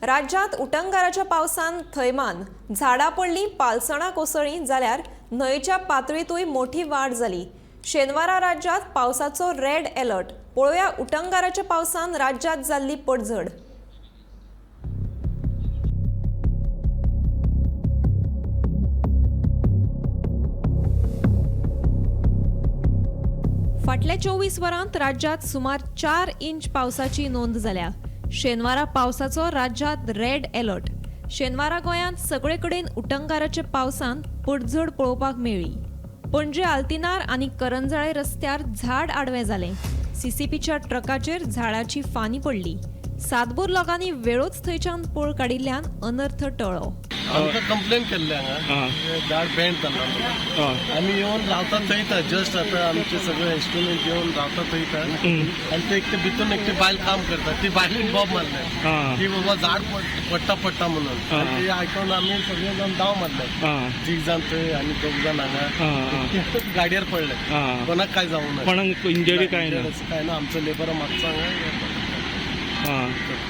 राज्यांत उटंगाराच्या पावसान थैमान झाडां पडलीं, पालसणां कोसळ्ळीं जाल्यार न्हंयेच्या पातळींतूय मोठी वाड जाली. शेनवारा राज्यांत पावसाचो रेड अलर्ट. पळोवया उटंगाराच्या पावसान राज्यांत जाल्ली पडझड. फाटल्या 24 वरांत राज्यांत सुमार 4 इंच पावसाची नोंद जाल्या. शेनवारा पावसाचो राज्यांत रेड अलर्ट. शेनवारा गोंयांत सगळे कडेन उटंगाराच्या पावसान पडझड पळोवपाक मेळ्ळी. पणजे आल्तिनार आनी करंजाळे रस्त्यार झाड आडवें जालें. सीसीपीच्या ट्रकाचेर झाडाची फानी पडली. सातबोर लोकांनी वेळोच थंयच्यान पळ काडिल्ल्यान अनर्थ टळ्ळो. आमकां कंप्लेन केल्ले हांगा झाड बेंड जाला म्हणून. आमी येवन रावता थंयता जस्ट आतां आमचे सगळे इन्स्ट्रुमेंट घेवन रावता थंयता आनी ते एकटे भितून एकटी बायल काम करता, ती बायलेन बॉब मारले की बाबा झाड पडटा पडटा म्हणून. आनी ते आयकून आमी सगळे जाण धांव मारले, तीग जाण थंय आनी दोग जाण हांगा गाडयेर पडले. कोणाक काय जावं ना, कोणाक इंजरी काय ना, काय ना. आमचो लेबर मातसो हांगा,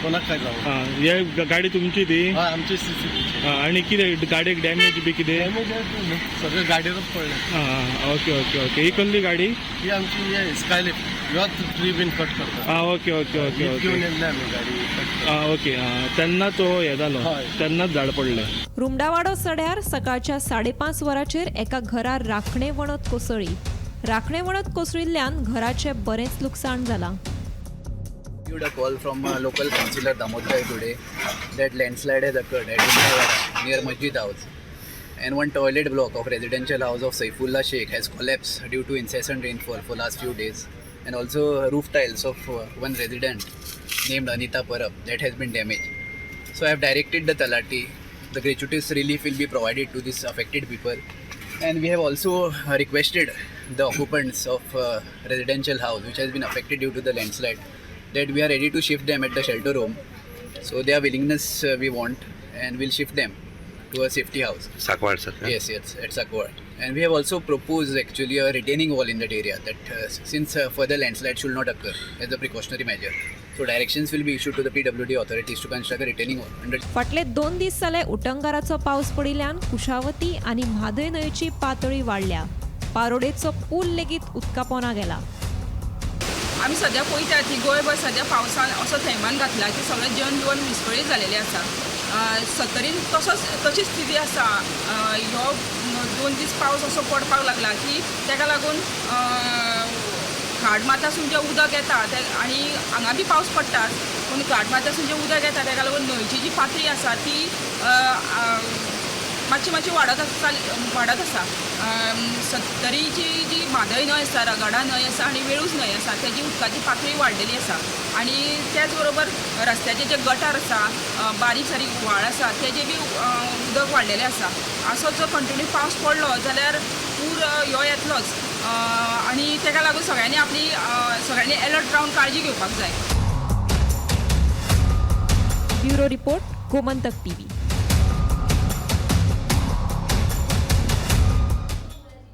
कोणाक काय जावं. हे गाडी तुमची ती? हय, आमची सीसीपी. आनी कितें गाडयेक डॅमेज बी कितें? डॅमेज सगळे गाडयेरूच पडले. Okay okay okay. ही कसली गाडी? ही आमची स्कायलिफ्ट, ह्योच ट्री बीन कट करता. आं ओके ओके ओके ओके. घेवन येयल्ले आमी गाडी कट. आं ओके. आं तेन्ना तो हे जालो, तेन्नाच झाड पडलें. रुमडावाडो सड्यार सकाळच्या 5:30 वरांचेर एका घरार राखणे वणत कोसळ्ळी. राखणे वणत कोसळिल्ल्यान घराचें बरेंच लुकसाण जालां. Received a call from a local councillor Damodar today that landslide has occurred at Umrawada near Masjid House, and one toilet block of residential house of Saifullah Sheikh has collapsed due to incessant rainfall for last few days, and also roof tiles of one resident named Anita Parab that has been damaged. So I have directed the Talati, the gratuitous relief will be provided to these affected people, and we have also requested the occupants of residential house which has been affected due to the landslide that we are ready to shift them at the shelter home. So their willingness we want, and we'll shift them to a safety house. Sancoale, sir. Yes, yes, at Sancoale. And we have also proposed actually a retaining wall in that area that since further landslide should not occur as a precautionary measure. So directions will be issued to the PWD authorities to construct a retaining wall under फाटले 2 दीस जाले उटंगाराचो पावस पडिल्ल्यान कुशावती आनी म्हादय न्हंयेची पातळी वाडल्या. पारोडेचो पूल लेगीत उदका पोंदा गेला. आमी सद्या पळयतात की गोंयभर सद्या पावसान असो थैमान घातला की सगळें जनजीवन विस्कळीत जालेलें आसा. सत्तरीन तसोच तशी स्थिती आसा. ह्यो 2 दीस पावस असो पडपाक लागला की ताका लागून घाटमाथ्यासून जें उदक येता तें, आनी हांगा बी पावस पडटा पूण घाटमाथ्यासून जें उदक येता ताका लागून न्हंयची जी पातळी आसा ती मातशी मातशी वाडत आसा, वाडत आसा. सत्तरीची जी म्हादय न्हंय आसा, रगाडा न्हंय आसा आनी वेळूस न्हंय आसा तेजी उदकाची पातळी वाडलेली आसा. आनी त्याच बरोबर रस्त्याचे जे गटार आसा, बारीक सारीक व्हाळ आसा तेजे बी उदक वाडलेलें आसा. असो जर कंटिन्यू पावस पडलो जाल्यार पूर ह्यो येतलोच. आनी ताका लागून सगळ्यांनी आपली सगळ्यांनी एलर्ट रावन काळजी घेवपाक जाय. Bureau report, Gomantak TV.